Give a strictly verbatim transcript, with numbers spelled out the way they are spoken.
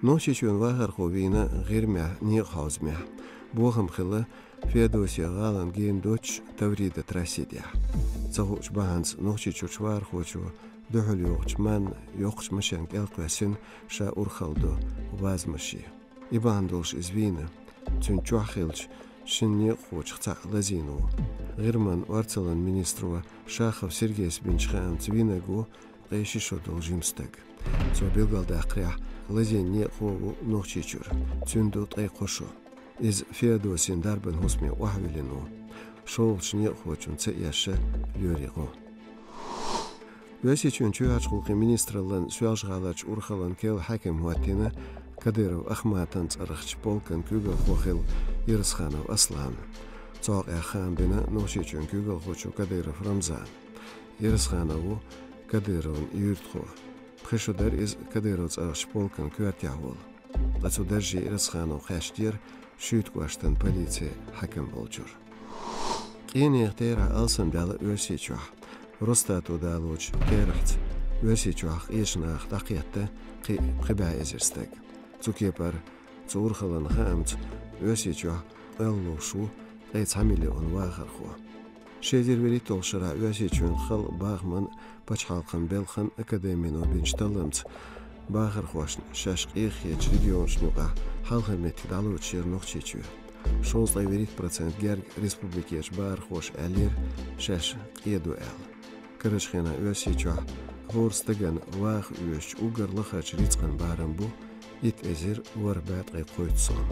Нохчийчоьнан вахархо вийна ГӀирмехь некъахьовзамехь. Бохам хилла Феодосия-гӀалина гена доцчу Таврида трасси тӀехь. Ца хуучу бахьанца Нохчийчуьрчу вахархочо дуьхьал йогӀучу манна йоккхачу машенна кӀел кхоьссина ша урхалла до ваз-машен. И бахьана долуш иза вийна, цуьнан чохь хиллачу шина некъахочух цхьаъ лазийна ву. ГӀирман орцаллин министро Шахов Сергейс бинчу хаамца вийнарг ву ткъе ши шо долу жима стаг. Цо билгалдаккхарехь, лазийна некъахо ву Нохчийчуьра, цуьнан ду ткъе кхо шо. Иза Феодосин дарбан хӀусаме охьавиллина ву. ШолгӀачу некъахочунна ца эшша лоьрийн гӀо. Оьрсийчоьнан чоьхьарчу гӀуллакхийн министраллин Соьлжа-ГӀаларчу урхаллин керла хьаькам хӀоттийна Кадыров Ахматан цӀарахчу полкан куьйгалхо хилла Ирасханов Аслан. Цу хьокъехь хаам бина Нохчийчоьнан куьйгалхочо Кадыров Рамзана. Ирасханов ву Кадыровн юьртахо. Пхи шо дара иза Кадыров цӀарахчу полкан коьртехь волу. Ткъа цу дарже Ирасханов кхаьчнера Шуьйта кӀоштан полицин хьаькам волчуьра. Къенех терахь алсамдаьлла Оьрсийчохь. Росстато далочу терахьца Оьрсийчохь къечу наха дӀакхетта кхин а пхи бӀе эзар стаг. Цу кепара, цу урхаллин хаамца, Оьрсийчохь къоьлла ловш ву ткъе цхьа миллион вахархо. Ши эзар вуьрхӀитталгӀачу шарахь Оьрсийчоьнан халкъан бахаман а, пачхьалкхан белхан академино бинчу талламца, бахархошна шаьш къеххьечу регионашна юкъахь хьалхара меттиг дӀалоцуш яра Нохчийчоь. Шовзткъе вуьрхӀитта процент герга республикерчу бахархоша аьллера шаьш къеду аьлла. Карарчу хенахь Оьрсийчохь хӀора стагана ваха оьшучу уггар лахарчу рицкъан барам бу итт эзар ворхӀ бӀе ткъе кхойтта сом.